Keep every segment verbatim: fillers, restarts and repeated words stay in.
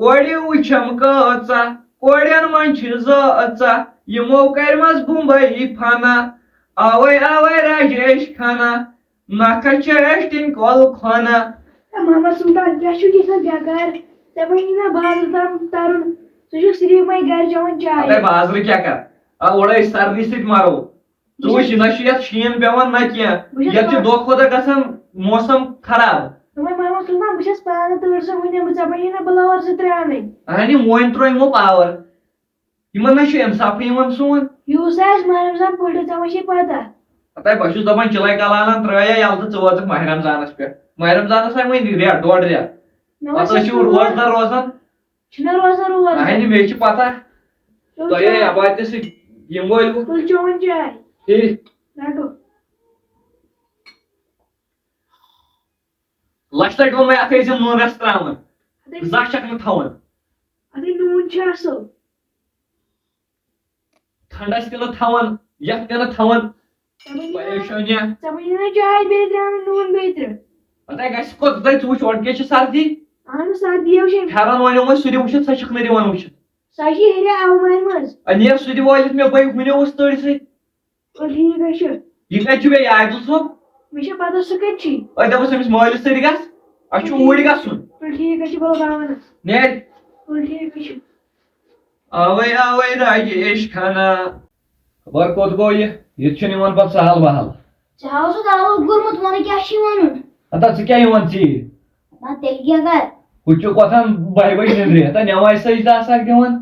کورِ وٕچھم کۭژاہ، کورٮ۪ن منٛز چھِ زٕ ژاہ، یِمو کَرِمَس بُمبئی فنا۔ آوَے آوَے راجیش کھنہ، نَکھٕ چھِ اَسہِ ٹِنکول کھۄنہ۔ اے محمد سلطان، کیٛاہ چھُکھ ییٖژاہ بیکار؟ ژےٚ بَنی نا بازرٕ تام تَرُن؟ ژٕ چھُکھ صرف وۄنۍ گَرِ چٮ۪وان چاے۔ اَدَے بازرٕ کیٛاہ کَرٕ؟ آ، اورَے سردی سۭتۍ مَرو۔ ژٕ وٕچھ، نہ چھُ یتھ شیٖن پٮ۪وان، نہ کینٛہہ۔ بہٕ چھَس یتھ چھُ پانہٕ دۄہ کھۄتہٕ دۄہ گژھان موسم خراب۔ دوٚپمَے محمد سلطان، بہٕ چھَس پانہٕ تۭرِ سۭتۍ وٕنہِ، بہٕ ژےٚ بَنی نہ بٕلاوَر زٕ ترٛےٚ اَنٕنۍ۔ اہنہِ، وۄنۍ ترٛوو یِمو پاور۔ یِمن نہ چھُ انصافٕے یِوان سون۔ یوٗس آسہِ ماہِ رمضان پٔٹِتھ، ژےٚ ما چھے پتہ؟ ہتے بہٕ چھُس دپان، چِلے کلالن ترٛٲیا یَلہٕ تہٕ ژٕ وٲژٕکھ ماہِ رمضانس پٮ۪ٹھ۔ ماہِ رمضانس آیہِ وۄنۍ رٮ۪تھ، ڈۄڈ رٮ۪تھ۔ نہ وۄنۍ پتہٕ ٲسِو روزدار روزان۔ چھُنہ روزان روزدار۔ اہنہِ، مےٚ چھِ پتہ۔ چلو تۄہہِ چلو۔ یہِ عبادتہِ سۭتۍ یِمو ییٚلہِ بہٕ تُل چون چاے۔ ٹھیٖک۔ رٹو۔ لَچھِ لَٹہِ ووٚن مےٚ، اَتھ ٲسۍ زِ نوٗن رَس ترٛاوان۔ اَدٕ زانٛہہ چھَکھ نہٕ تھاوان۔ اَدٕ نوٗن چھُ اَصٕل۔ ٹھنٛڈَس تہِ نہٕ تھاوان، یَتھ تہِ نہٕ تھاوان۔ ژےٚ بَنہِ نا، پریشٲنی۔ ژےٚ بَنہِ نا چاے بیٚیہِ ترٛاوٕنۍ، نوٗن بیٚیہِ ترٛاو۔ پَتہٕ گژھِ کوٚت تۄہہِ، ژٕ وٕچھ اورٕ کیٛاہ چھِ سردی۔ اَہَن سردی یَو چھِ۔ پھٮ۪رَن وَنیو وۄنۍ سُہ دِ وٕچھِتھ، سۄ چھَکھ نہٕ دِوان وٕچھِتھ۔ سۄ چھِ ہیٚرِ آلمارِ منٛز۔ اَ، نیر سُہ دِ وٲلِتھ مےٚ، بَے وٕنیو ٲس تٔڑۍ سۭتۍ۔ گوٚو ٹھیٖک حظ چھُ۔ یہِ کَتہِ چھُ بیٚیہِ عادِل صٲب؟ مےٚ چھےٚ پَتہ سُہ کَتہِ چھُ۔ أسۍ دَپوس أمِس مٲلِس سۭتۍ گژھ، اَسہِ چھُ اوٗرۍ گژھُن۔ گوٚو ٹھیٖک حظ چھُ، بہٕ لَگاوَن حظ۔ نیرِ۔ گوٚو ٹھیٖک حظ چھُ۔ آوَے آوَے راجیش کھنہ۔ خبر کوٚت گوٚو یہِ؟ یہِ تہِ چھُنہٕ یِوان پَتہٕ سہل وہل۔ ژےٚ ہاو سُہ دعوت گوٚرمُت، وَنہٕ کیٛاہ چھُے وَنُن؟ ہتا ژٕ کیٛاہ یِوان ژیٖرۍ؟ نہ تیٚلہِ کیٛاہ کَرٕ؟ ہُہ تہِ چھُ وۄتھان بَہہِ بَجہِ نِندرِ، ہتا نٮ۪مازِ سجدٕ آسہٕ ہاکھ دِوان۔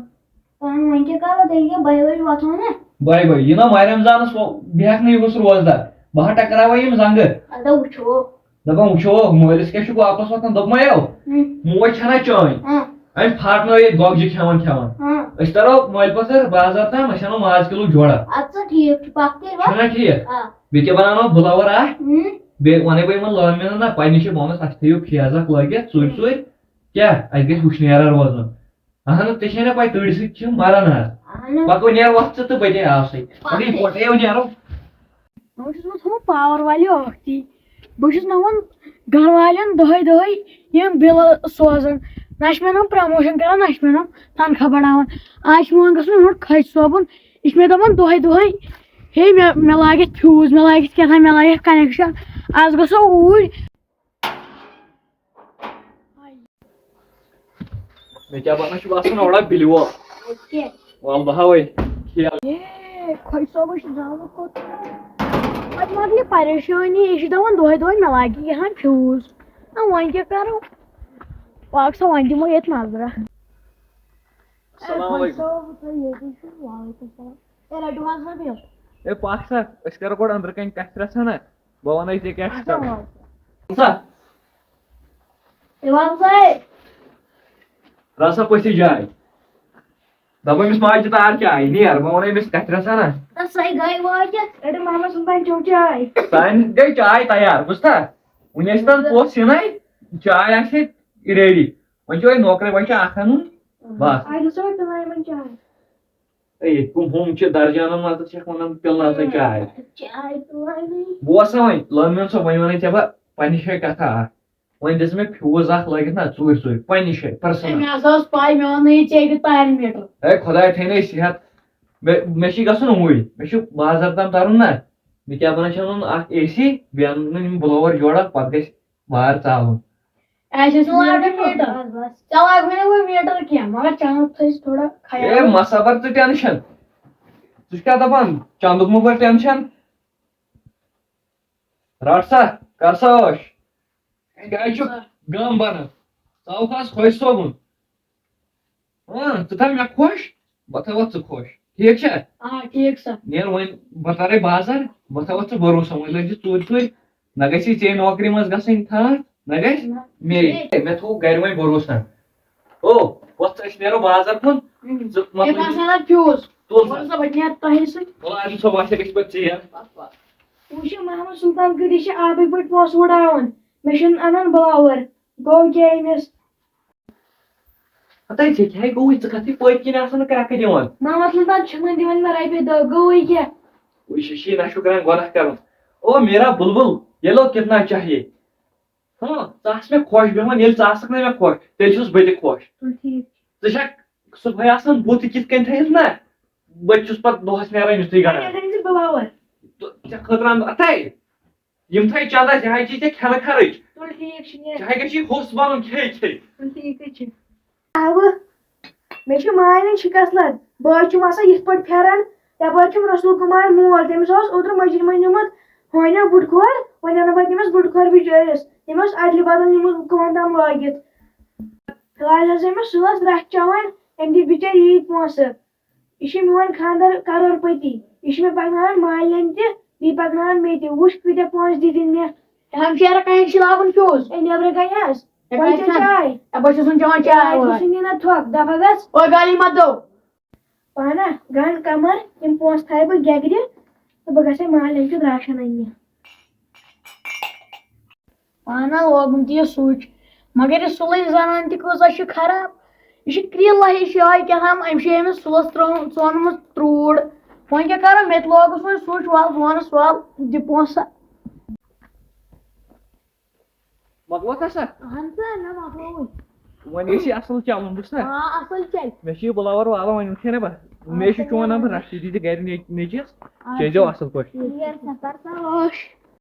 تہٕ وۄنۍ کیٛاہ کَرو، تیٚلہِ کیٛاہ بَہہِ بَجہِ وۄتھو نا؟ بَہہِ بَجہِ، یہِ نا ماہِ رمضانَس وۄ-، بیٚہَکھ نہٕ یِہُس روزدار، بہٕ ہا ٹَکراوَے یِم زنٛگہٕ۔ اَدٕ وٕچھو۔ دَپان وٕچھو، مٲلِس کیٛاہ چھُکھ واپَس وۄتھان، دوٚپمَے یو، ہُم۔ موج چھَنا چٲنۍ؟ ہاں۔ أمۍ پھاٹنٲو ییٚتہِ گۄگجہِ کھٮ۪وان کھٮ۪وان۔ ہاں۔ أسۍ تَرو مٲلۍ پَتھر بازار تام، أسۍ اَنو ماز کِلوٗ جوڑا۔ اَدٕ سا ٹھیٖک چھُ، پَکھ تیٚلہِ وۄتھ۔ چھُنہ ٹھیٖک؟ آ۔ بیٚیہِ کیٛاہ بَناونو بُلاوَر اَکھ؟ ہُم۔ بیٚیہِ وَنے بہٕ یِمَن لٲن مِلَن نا، پنٛنہِ جایہِ بہٕ وَنَس، اَسہِ تھٲیِو فیض اَکھ لٲگِتھ، ژوٗرِ ژوٗرِ۔ کیٛاہ؟ اَسہِ گژھِ وٕشنیرا روزُن۔ اَہَن حظ، ژےٚ چھے نا پَے، تۭرِ سۭتۍ چھِ مَران آز۔ اَہَن حظ۔ پَکو نیر وۄتھ ژٕ تہٕ بہٕ تہِ آو سۭتۍ۔ پَکھ پَکٕے تیٚلہِ۔ پوٹے نیرو۔ وۄنۍ چھُس بہٕ تھوٚمُت پاور والیو اکھ تی۔ بہٕ چھُس نہٕ وۄنۍ گرٕ والٮ۪ن دۄہے دۄہے یِم بِلہٕ سوزان۔ نہ چھِ مےٚ نہٕ پرموشن کران، نہ چھِ مےٚ نہٕ تنخواہ بڑاوان۔ آز چھُ مےٚ وۄنۍ گژھُن یور خۄجہِ صٲبُن۔ یہِ چھُ مےٚ دپان دۄہے دۄہے، ہے مےٚ، مےٚ لاگہِ اَتھ فیوٗز، مےٚ لاگہِ اَتھ کیٛاہ تام، مےٚ لاگہِ اَتھ کنیکشن۔ آز گژھو اوٗرۍ۔ مےٚ کیٛاہ بنان چھُ باسان اورا بِلہِ وول۔ کیٛاہ؟ وَل بہٕ ہاوَے کھیل۔ ہے، خۄجہِ صٲبَس چھُ زالُن کوٚت؟ پَتہٕ مۄکلہِ پریشٲنی، یہِ چھُ دَپان دۄہَے دۄہَے مےٚ لاگہِ یہِ ہَن فیوٗز۔ نہ وۄنۍ کیٛاہ کَرو؟ پاک سا وۄنۍ دِمو ییٚتہِ نظرہ۔ السلام ہے، خۄجہِ علیکُم۔ صٲب، تُہۍ ییٚتی چھِو؟ وعلیکُم السلام۔ ہے، رٔٹِو حظ وۄنۍ بِل۔ ہے، پاک سا، أسۍ کَرو گۄڈٕ أنٛدرٕ کَنۍ کَتھِ رَژھا نہ۔ بہٕ وَنَے ژےٚ کیٛاہ چھُ اچھا، کَرُن۔ وَن سا۔ ہے، وَن سا ہے۔ رَژھا پٔژھِس جاے۔ دَپہٕ أمِس ماجہِ تار چاے، نیر، بہٕ وَنَے أمِس کَتھِ رَژھا نا۔ تَس سۄے گٔے وٲتِتھ۔ رٔٹِو محمد سُلطان چیٚو چاے۔ سانہِ گٔے چاے تیار، بوٗزتھا؟ وُنہِ ٲسۍ تَن پوٚژھ یِنَے، چاے آسہِ ہے ready۔ وۄنۍ چھِ وۄنۍ نوکرِ، وۄنۍ چھِ اَکھ اَنُن۔ بَس۔ آز چھِ سۄے پِلان یِمَن چاے۔ اے، ییٚتہِ کٕم ہُم چھِ درجانن منٛز تہٕ چھِکھ وَنان پِلناو سا چاے۔ چاے پِلانی۔ بوز سا وۄنۍ، لٲن میون صٲب، وۄنۍ وَنَے ژےٚ بہٕ پنٛنہِ جایہِ کَتھا اَکھ۔ وۄنۍ دِژ مےٚ فیوٗز اَکھ لٲگِتھ نا، ژوٗرِ ژوٗرِ، پنٛنہِ جایہِ، ہے، personal۔ مےٚ ہسا اوس پَے، مےٚ ووٚن نہٕ یہِ ژےٚ دِ تارِ میٖٹر۔ ہے، خۄداے تھٲینَے صحت۔ مےٚ، مےٚ چھِ گژھُن اوٗرۍ، مےٚ چھُ بازر تام تَرُن نا۔ مےٚ کیٛاہ وَنان چھِ اَنُن اَکھ AC، بیٚیہِ اَنُن یِم blower جوڑا، پَتہٕ گژھِ وار ژالُن۔ اَسہِ ٲسۍ لاگُن میٖٹر۔ بس، بس۔ ژےٚ لاگہٕ وَنے وۄنۍ میٖٹر کینٛہہ، مگر چانٛد تھٲیزِ تھوڑا خیال۔ اے، مہ صبر ژٕ tension۔ ژٕ چھُکھ کیٛاہ دَپان؟ چندُک مہ بَر tension۔ رَٹ سا، کر سا ٲش۔ ہے، گرِ چھُ غم بَران۔ ژٕ آوُکھ آز خۄش صٲبُن۔ ہاں، ژٕ تھاو مےٚ خۄش، بہٕ تھاوَتھ ژٕ خۄش۔ ٹھیٖک چھا؟ آ، ٹھیٖک سا۔ نیر وۄنۍ، بہٕ ترے بازر، بہٕ تھاوَتھ ژٕ بروسہٕ، وۄنۍ لٲگۍ زِ ژوٗرِ ژوٗرِ۔ نہ گژھِ ژےٚ نوکری منٛز گژھٕنۍ تھاٹھ، نہ گژھِ نہ۔ مے۔ مے۔ مےٚ تھوٚو گرِ وۄنۍ بروسہٕ۔ او، وۄتھ ژٕ، أسۍ نیرو بازر کُن۔ اۭں۔ ژٕ مےٚ مۄکلٲیِو۔ باسان اَتھ فیوٗز۔ تُل سا۔ وَلہٕ سا، بہٕ نیرٕ تۄہے سۭتۍ۔ وَلہٕ، اَمہِ سۭتۍ وَسہِ أسۍ پَتہٕ ژیر۔ وٕچھ، محمد سلطان کۭتِس چھِ آبٕکۍ پٲٹھۍ پونٛسہٕ وُڈاوان۔ مےٚ چھُنہٕ اَنان blower۔ گوٚو کیٛاہ أمِس؟ ہتے ژےٚ کیٛاہ گوٚوُے؟ ژٕ کتھٕے پٔتۍ کِنۍ آسان نہٕ کرٛٮ۪کہٕ دِوان؟ محمد سلطان چھُنہٕ دِوان مےٚ رۄپیہِ دَہ، گوٚوُے کیٛاہ؟ وٕچھ، یہِ چھُے نہ شُکران گۄناہ کرُن۔ او میرا بلبل، یہ لو کتنا چاہیے۔ ہاں، ژٕ آس مےٚ خۄش بیٚہوان، ییٚلہِ ژٕ آسکھ نہٕ مےٚ خۄش، تیٚلہِ چھُس بہٕ تہِ خۄش۔ تُل ٹھیٖک چھُ۔ ژٕ چھکھ صُبحٲے آسان بُتھ کِتھ کٔنۍ تھٲیِتھ نہ؟ بہٕ تہِ چھُس پتہٕ دۄہس نیران یُتھُے گرٕ۔ تیٚلہِ تھٲیزِ بلاوَر۔ تہٕ ژےٚ خٲطرٕ اَنہٕ بہٕ اَتھے۔ یِم تھٲے چندس، یہِ ہا چی ژےٚ کھٮ۪نہٕ خرٕچ۔ تُل ٹھیٖک چھُ، نیر۔ ژےٚ ہا گژھی ہوٚس بَنُن کھے کھے۔ تُل ٹھیٖک حظ چھُ۔ اَوٕ مےٚ چھِ ماے ہٕنٛز شِکَس لَد۔ بہٕ حظ چھُم آسان یِتھ پٲٹھۍ پھٮ۪رَن، یَپٲرۍ چھُم رسول کُمار مول، تٔمِس اوس اوترٕ مٔجرمَن نیوٗمُت ہونیو بُڈٕ کھور، وۄنۍ اَنہٕ بہٕ تٔمِس بُڈٕ کھور بِچٲرِس، تٔمۍ اوس اَدلہِ بدل نیوٗمُت کُمَن تام لٲگِتھ۔ فِلحال حظ چھِ مےٚ صُبحَس رَٹھ چٮ۪وان، أمۍ دِتۍ بِچٲرۍ ییٖتۍ پونٛسہٕ۔ یہِ چھُ میون خانٛدار کرور پتی۔ یہِ چھُ مےٚ پکناوان مالٮ۪ن تہِ، بیٚیہِ پکناوان مےٚ تہِ۔ وٕچھ کۭتیٛاہ پونٛسہٕ دِتِن مےٚ۔ ہمشیرٕ کَنہِ چھِ لاگُن fuse؟ اے، نیٚبرٕ کَنہِ حظ۔ ہے، وۄنۍ کَتہِ چےٚ چھَن؟ چاے؟ ہے، بہٕ چھُس نہٕ چٮ۪وان چاے چاے وٲے۔ چھُس نہٕ نِنہٕ تھۄکھ، دَپھ ہا گژھ۔ اوے گالی مت دو۔ پانہ گنٛڈ کمر، یِم پونٛسہٕ تھاوٕ بہٕ گٮ۪گرِ تہٕ بہٕ گژھٕ مالٮ۪ن کیُتھ راشن اَننہِ۔ پانہ لوگُم تہِ یہِ سُچ، مگر یہِ سُلٕے زنان تہِ کۭژاہ چھِ خراب۔ یہِ چھِ کرٛیٖلہ ہِش یِہوٚے کیٛاہ تام، أمۍ چھِ أمِس سُلَس ترٛٲو-، ژٲنمٕژ ترٛوٗڑ۔ وۄنۍ کیٛاہ کَرو، مےٚ تہِ لوگُس وۄنۍ سُچ، وَل بہٕ وَنَس وَل دِ پونٛسہٕ۔ مۄکلوکھا سا؟ اہن سا، مےٚ مۄکلووُے۔ وۄنۍ گژھِ یہِ اَصٕل چَلُن، بوٗزتھا؟ آ، اَصٕل چَلہِ۔ مےٚ چھُ یہِ بٕلاوَر والان، وۄنۍ وٕچھے نہ بہٕ۔ مےٚ چھُ چون نمبر، رَٹھ ژٕ دِتہِ گَرِ نے-، نیٚچِیَس۔ آ، چیٚزیو اَصٕل پٲٹھۍ۔ یہِ سفر سا اوس۔